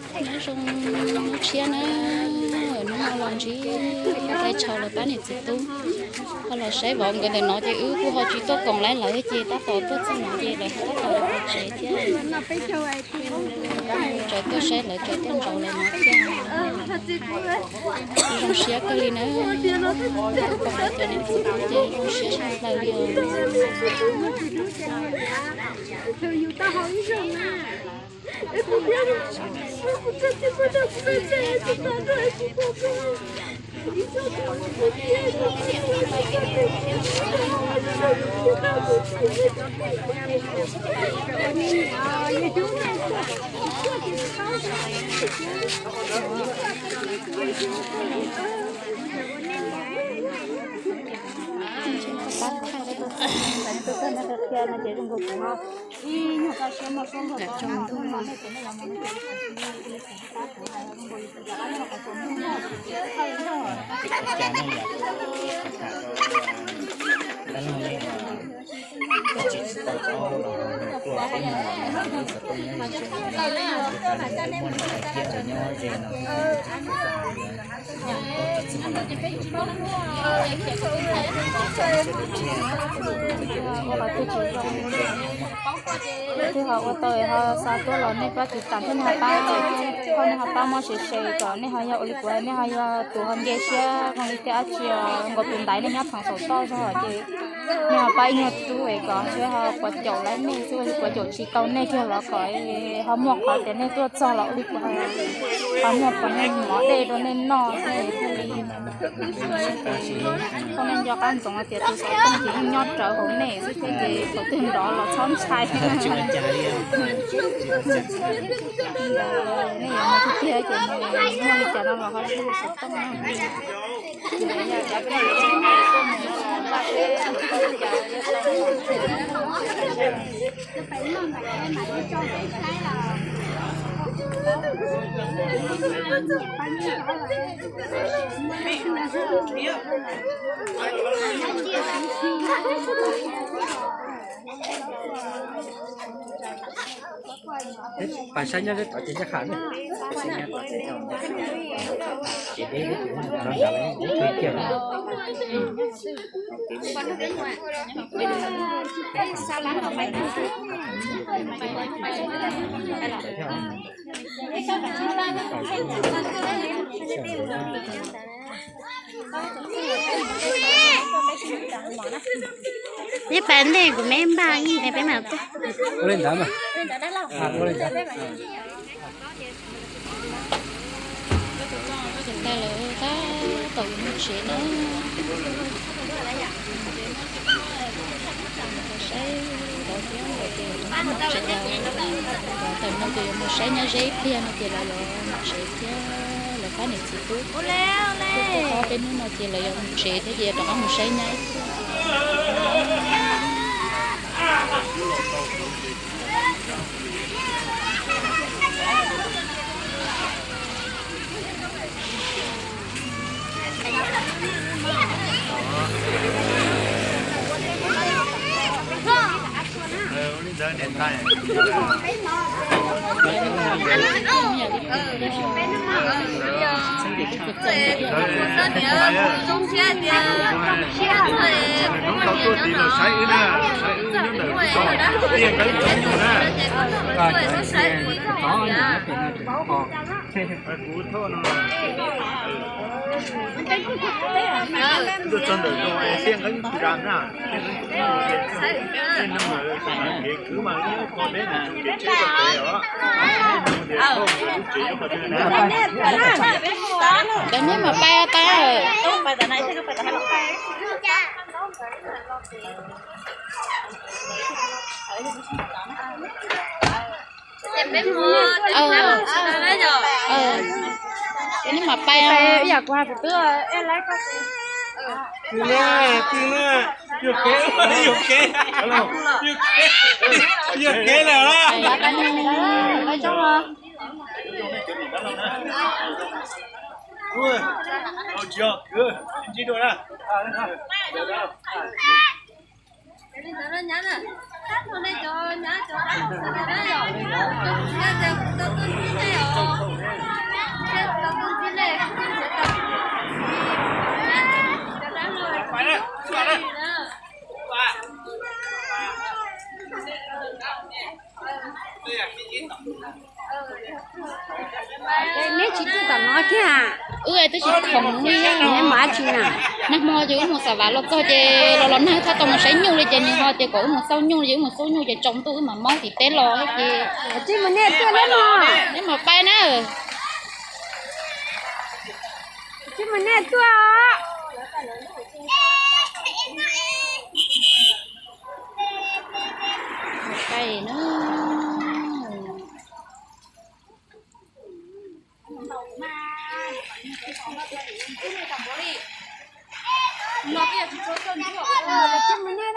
Nyob zoo hnub tshiab na, hnub no los ntsib peb tshau lawv pab niam txiv tub, ho los saib vauv nkawd ntawm no ces wb kuj ho tsis tuaj koom lawv lawv ces tab tom tuaj txog no ces lawv tab tom los tsev thiab. Tsav tuaj saib lawv, tsav tuaj ntsaum lawv no thiab. Zoo siab kawg li na, tuaj koom lawv cov niam txiv tub ces zoo siab tshaj plaws li os. Ua qhov twg tsis zoo, qhov twg ho ua tau ho xa tuaj los nej pab tiv tam thiab nej ho pab, ho nej ho pab muab share share kom nej ho yog ua li kuv, nej ho yog tus ho nce siab zoo li tej dab tsi nkaus tus ntaiv nej nyob pheem saum toj zog ces nej ho pab ib nyuag tub es kom thiab ho puas caum lawv nej xwb, ua li puas caum tsis tau nej kiag los kom ho muaj qhov tias nej tuaj txog los ua li kuv hais, ho muaj qhov nej mov dej rau nej noj thiaj li Koj nej nco qab ntsoov hais tias tus xov tooj ces yeej nyob rawv hauv nej xwb thiab ces thaum twg nrov los txhob ntshai. Nej yuav mus tiag tiag ces nws muaj li cas no los ho siv tus xov tooj na. Pais saib nyob tom ces nyob qhov ne, pais saib nyob tom ces, ces deb deb tus no nrad lawv twb kiag lawm. Peb pais ntej kuv me npaj ib peb mam tuaj. Ua li ntawd mas. Ua li ntawd. Ces tag lawm tab tom yuav mus tsev na. Saib vauv thiab nkawd ces mus tsev lawm. Thaum no ces yuav mus saib Nyab Zeb ib pliag no ces lawv yuav mus tsev thiab. Lawv pab niam txiv tub tuaj txog peb hnub no ces lawv yuav mus tsev thiab ces yuav rov qab mus saib Nyab ib pliag. Kuv txog ntawm no es tiaj nqeeb tus dam na, tiaj nqeeb tus dam, kev kwv mas ib qho deb tus kev tsheb rau pem os. Cov neb mas pais tas. Cov neb mas pais. Yam kuv hais kuv twb, twb na, yog kev, yog kev, yog kev lawm. Neb tsis tuaj tom no kiag? Wb twb tsis khoom li. Neb mus dab tsi na? Nag hmo ces wb mus xam vas los txog ces los los nag thiaj tau mus saib nyuj li ces nws ho tias kom wb mus xauj nyuj ces wb mus xauj nyuj ces tsaus ntuj wb mam maub tim teb los ces. Tsis mus nej tuaj neb no. Neb mus pab na. Tsis mus nej tuaj. Mus pab na. Tsis mus nej